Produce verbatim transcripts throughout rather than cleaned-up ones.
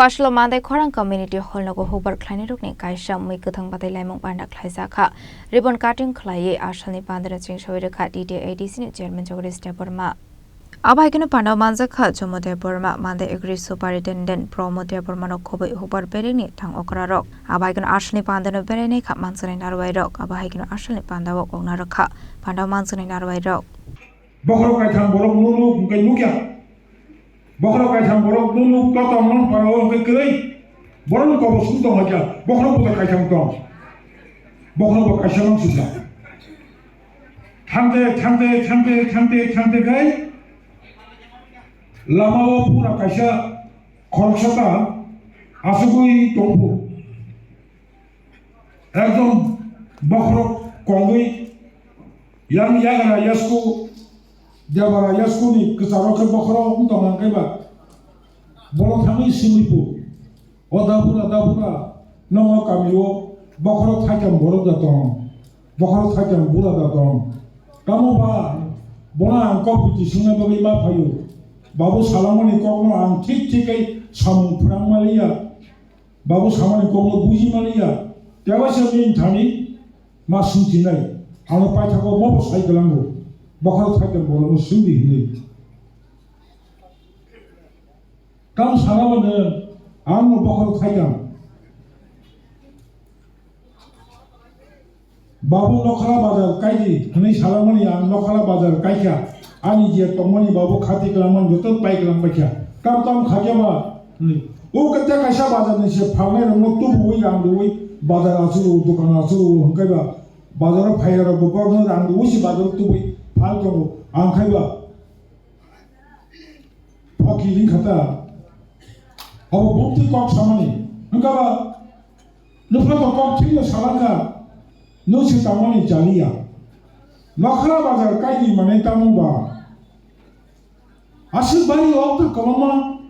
Pashlo Mandai Khorang Community Hall nogo hukbar khlainai rokni kaisa mui kwthang batai laimung panda khlaijak kha. Ribbon cutting khlaiwi asalni pandano chengsawi rwkha T T A D C ni chairman Jagadish Debbarma. Abo hai kheno pandao manjak kha Jomo Debbarma, Mandai Agri Superintendent Pramod Debbarma no khobwi hukbar berekni thang okrarok. Abo hai kheno asalni pandano berainai kha manjaknai narwai rok. Abo hai kheno asalni pandao kokna rwkha pandao manjaknai narwai rok. Bokhorok kaitham borok nunu hwnkhe nukya. Bokhorok kaitham borok nunu kotom non parao hwnkhe kwrwi. Borokni kobosong tong hakya. Bokhorok buda kaitham tong. Bokhorok bo kaisa mang sujak. Thangte, thangte, thangte, thangte, thangte khai lamao pura kaisa khoroksa ta asugwi tongphu. Ekdom bokhorok kongwi yang yagra yasku, debara yasku ni kwcharo khe bokhorok wng tong ang khe ba. Borok thangwi swngwi phu. O dapura, dapura, nongo kamio bokhorok thaitam borok da tong, bokhorok thaitam bura da tong. Tamo ba, bono ang kok biti swngna bagwi ma phaio. Babu salamani kokno ang thik thik khe samung phrang maliya. Babu samani kokno buji maliya. Tebaisa bini thani ma swngchinai. Ano paithago mobo sai kwlango. Bokhorok thaitam borokno swngdi hinwi. Tamo sana mano, ang no bokhorok thaitam. Babu Nokhla bazar kaidi hwnwi salamani ang Nokhla bazar kaikha, ani je tongmani babu khati kwlangmani joto pai kwlang baikha. Kam tam khaikha ba hwnwi. O kete kaisa bazar ni se phalnai rokno tubuwi rang rwwi bazar achuk rw, dokan achuk rw hwnkhe ba bazar o phaiya rok bo borokno rang rwwi se bazar o tubui phal tongo. Ang khai ba Phoki wngkha ta. Abo bukti kok samani. Wngkha ba, nukha to kok thwino salangkha. Nwng se tangmani chaliya. Nokhla bazar kaidi manai tamo ba. Aswk bari okta kwbangma.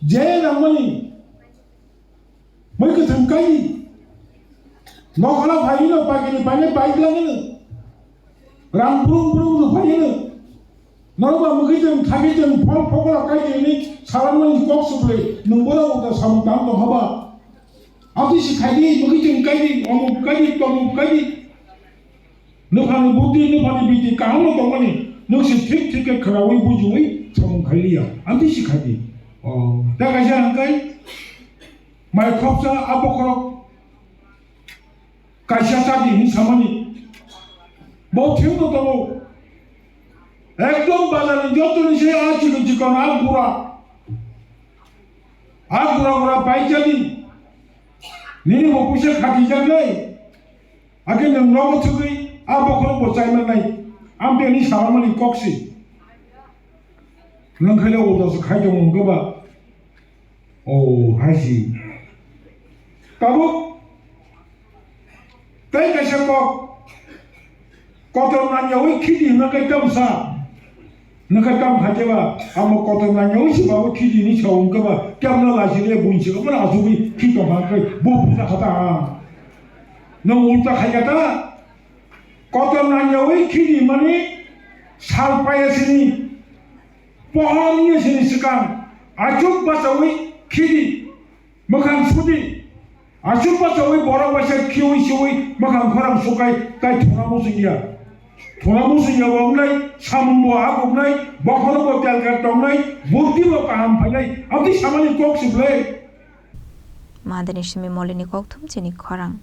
Je nangmani. Mui kwthwng kai. Nokhla phaino pagini phaino bike langino. Rang brum brum rw phaino. Norok ba mui kwthwng thagwi thwng phol phokla kai tini salamani kok suklai. Nwng bora uta samung tang tong haba. Ati si khai di mui kwthwng kai di omuk kai di tomuk kai di. Nwphani buddhi, nwphani biti kaham no tongmani, nwng se thik thik khe khwnaui bujiui samung khai liya. Amtwi si khai di. O, ta kaisa hwnkhai, mai khopsa a bokhorok kaisa chadi hin samani. Bo thik no tongo. Ekdom bazar ni joto ni se a chikon chikon a gura. A gura gura pai chadi. Nini bo puisa khati jak nai. Ake nwng nogo thwgwi a bokhorok bo chai mannai, amtwi ani salamani kok se. Nwng khaile o dos khai tongo hwnkhe ba? O hai si. Tabuk tei kaisa kok, kotor nangyaui khidi hwnna khe tamsa. Nwkha kam kha khe ba, amo kotor nangyaui se ba o khidi ni sa wng khe ba, kemno lachi le buinsi obo na asugwi khi tong kha khe bo puja kha ta ha. Nwng ulta khai ya ta. Kotor nangyaui khidi mani sal paya sini, pohor ni sini swkang, achuk bachaui khidi. Mwkhang sudi. Aswk bachaui borok waisa khiui siui mwkhang khorang sukai tai thuna muchung ya. Thuna muchung ya bo wngnai, samung bo agubnai, bokhorok bo telkar tongnai, burti bo kaham phainai, amtwi samani kok siblai. Madani simi molini kokthum chini khorang.